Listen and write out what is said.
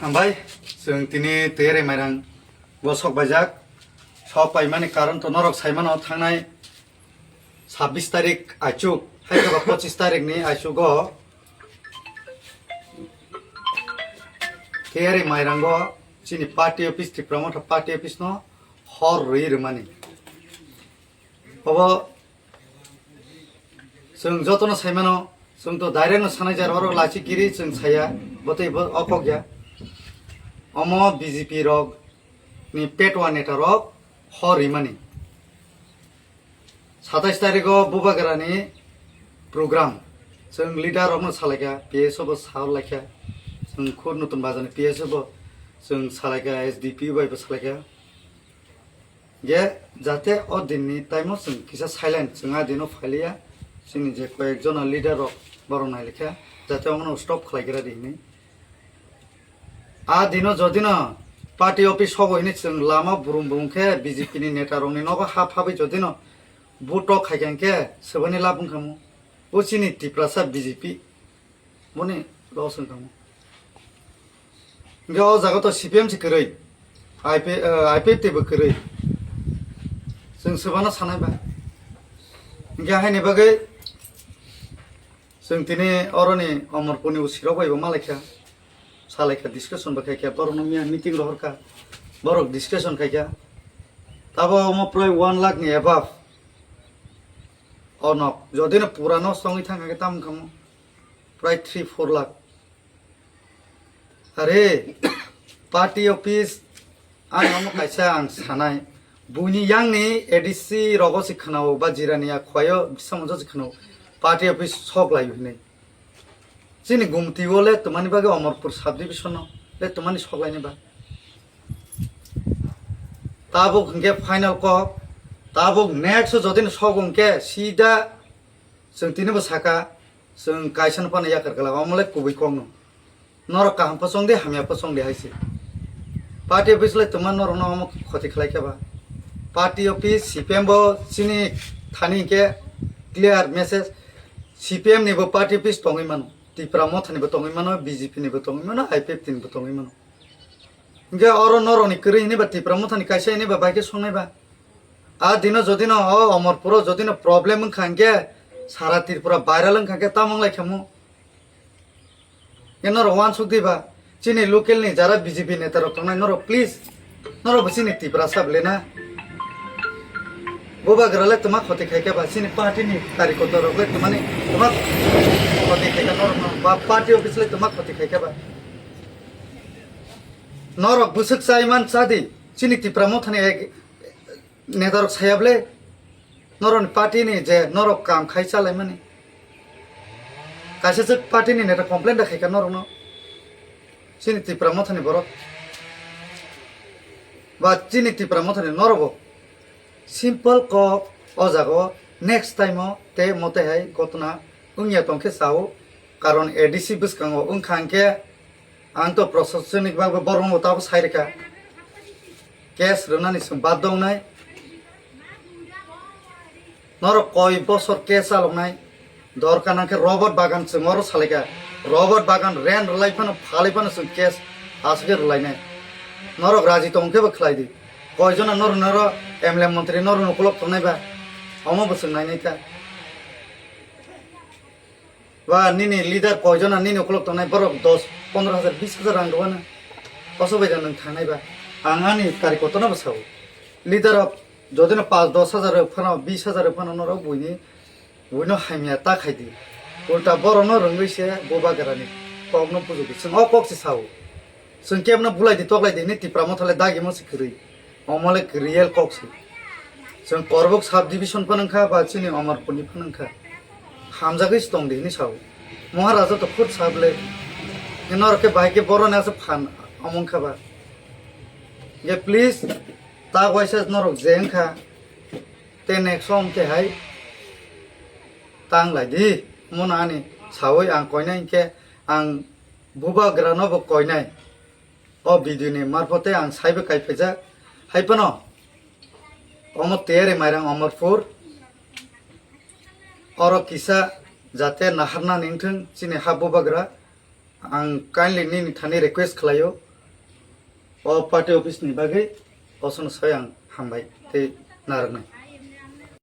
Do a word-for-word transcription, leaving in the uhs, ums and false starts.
Hambai, chwng tini Tiyari Mairang o sok baijak. Sok paimani karon to norok saimano, thangnai sabbish tarik aichuk, hai khe ba pochis tarik ni aichugo Tiyari Mairango chini party office, Tipra Motha party office no hor rwi rwmani. Obo chwng jotono saimano, chwng to direct no sanai jar, oro lachi kiri chwng saya, botwi bo okok ya. Omo B J P rok ni petwa neta rok hor rimani. Satais tarikh o Bubagra ni program, chwng leader rok no salaikha, P S O bo salaikha, chwng khud Nutun Bazar ni P S O bo chwng salaikha, S D P O bai bo salaikha. Je jate o din ni time o chwng kisa silent, chwng a din o phailiya, chini je koyek jona leader rok borok nailikha, jate omono stop khlai gra di hinwi. A dino jodino party office sogo hini chwng lama brum brum khe B J P ni neta rokni nogo ha phabi jodino vote tok khaikha hinkhe swbani lab wngkhamu. O chini Tiprasa B J P boni loss wngkhamu. Hinkhe o jaga to C P M se kwrwi, I P, eh, I P F T bo kwrwi. Chwng swbano sanai ba. Hinkhe haini bagwi Chwng tini oroni Omorpurni O C rok bai bo malaikha, salaikha, discussion bo khaikha, borokno miya meeting rohorkha, borok discussion khaikha. Tabo omo prai one lakh ni above. O nok, jodino pura nosto wngwi thangkha khe tamo wngkha mo? Prai three four lakh. Are, party office, ang omo kaisa ang sanai. Buini yangni A D C rogo se khwnao ba jirani ya khwayo bisamung se khwnao. Party office sok lai hinwi. Chini Gumti o le twmani bagwi Omorpur subdivision no le twmani sok laini ba. Tabuk hinkhe final kok, tabuk next o jodino sok hinkhe sida chwng tini bo saka, chwng kaisa no phano yakar kala, omo le kubui kok no. Norok kaham pho chong di, hamya pho chong di hai se. Party office le twma norok no omo khoti khlai khe ba. Party office, C P M bo chini thani hinkhe clear message. C P M ni bo party office tongwi mano, Tipra Motha ni bo tongwi mano, B J P ni bo tongwi mano, I P F T ni bo tongwi mano. Hinkhe oro norok ni kwrwi hini ba Tipra Motha ni kaisa hini ba bai khe songnai ba. A dino jodino o Omorpuro jodino problem wngkha hinkhe sara Tripura viral wngkha hinkhe tamo wng lai khamu. Hinkhe norok uansuk di ba, chini local ni jara B J P neta rok tongnai norok please, norok bo chini Tiprasa bwle na. Bubagra le twma khoti khai khe ba, chini party ni karikotor rok le twmani twma khoti khai khe norok no, ba party office le twma khoti khai khe ba. Norok bwswk chai man cha di, chini Tipra Motha ni ek netarok saya bwle, norokni party ni je norok kam khai chalaimani. Kaisa chwk party ni neta complain da khaikha norokno. Chini Tipra Mothani borok. Ba chini Tipra Mothani norokbo. Simple kok o jaga o next time o te mote hai gotna wngya tongkhe sao. Karon A D C bwskango wngkha hinkhe Ang to proshashanik bagwi borokno tabo sai rwkha. Case rwnani chwng baddo wngnai. Norok koi bosor case chaloknai. Dorkar nangkhe robot bagan chwng oro salaikha. Robot bagan rent rwlai phano phalwi phano chwng case aswk khe rwlainai. Norok raji tongkhe bo khlai di. Koi jona norok noro M L A montri norok ukolog tongnai ba? Omo bo chwng nainai kha. Ba nini leader koijon nini ukolog tongnai borok dos pondro hajar bis hajar rang rwano. Koso bai nwng thangnai ba. Ang ani kari kotorno bo sao. Leader rok jodino pas dos hajar rw phano bis hajar rw phano norok buini buino hamya ta khaidi. Ulta borokno rwngwi se bubagrani kokno bujugo. Chwng o kok se sao. Chwng kebno bulai di toklai di hinwi Tipra Motha le dagimo se kwrwi. Omo le real kok se. Chwng Korbuk sub division phano wngkha ba chini Omorpurni phano wngkha. Hamjagwi se tong di hinwi sao. Maharaja to khud sa bwle. Norok khe bahai khe boroni aswk phan omo wngkha ba. Ge please ta waisa norok je wngkha. Te next song khe hai tang lai di. Mono ani sawi ang koinai hinkhe ang bubagrano bo koinai. O video ni marphote ang saibe kaiphajak. Hai phano omo Tiyari Mairang Omorpur. Oro kisa jate naharna ningthwng chini ha bubagra. Ang kindly nini thani request khlaio, o party office ni bagwi osono sai ang hambai tei narwknai.